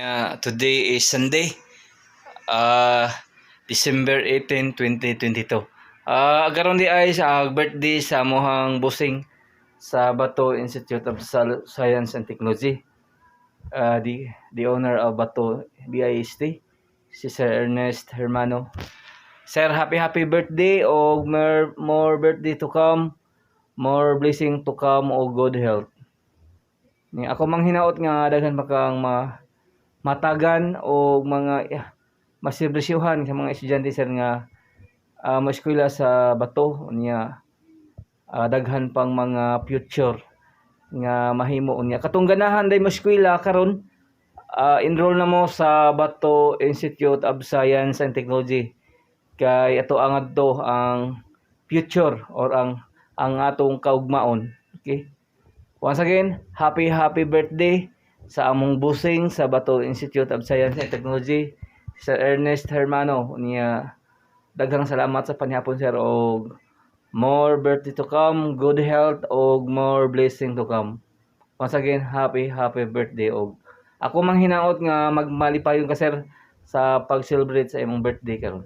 Yeah, today is Sunday, December 18, 2022. Karon diay sa birthday sa amuhang bossing sa Bato Institute of Science and Technology. The owner of Bato BIST, si Sir Ernest Hermano. Sir, happy happy birthday o more, more birthday to come, more blessing to come o good health. Ni ako manghinaot nga daghan pa kang matagan o mga maserbisyuhan sa mga estudyante, sir, nga moeskwela sa Bato. Unya daghan pang mga future nga mahimo. Unya katong ganahan day moeskwela karon, enroll na mo sa Bato Institute of Science and Technology kay ato ang adto ang future or ang atong kaugmaon. Okay, once again, happy happy birthday sa among bossing sa Bato Institute of Science and Technology, Sir Ernest Hermano. Niya daghang salamat sa panihapon, sir, og more birthday to come, good health og more blessing to come. Once again, happy happy birthday og ako mang hinaot nga magmalipayon ka, sir, sa pag-celebrate sa imong birthday karon.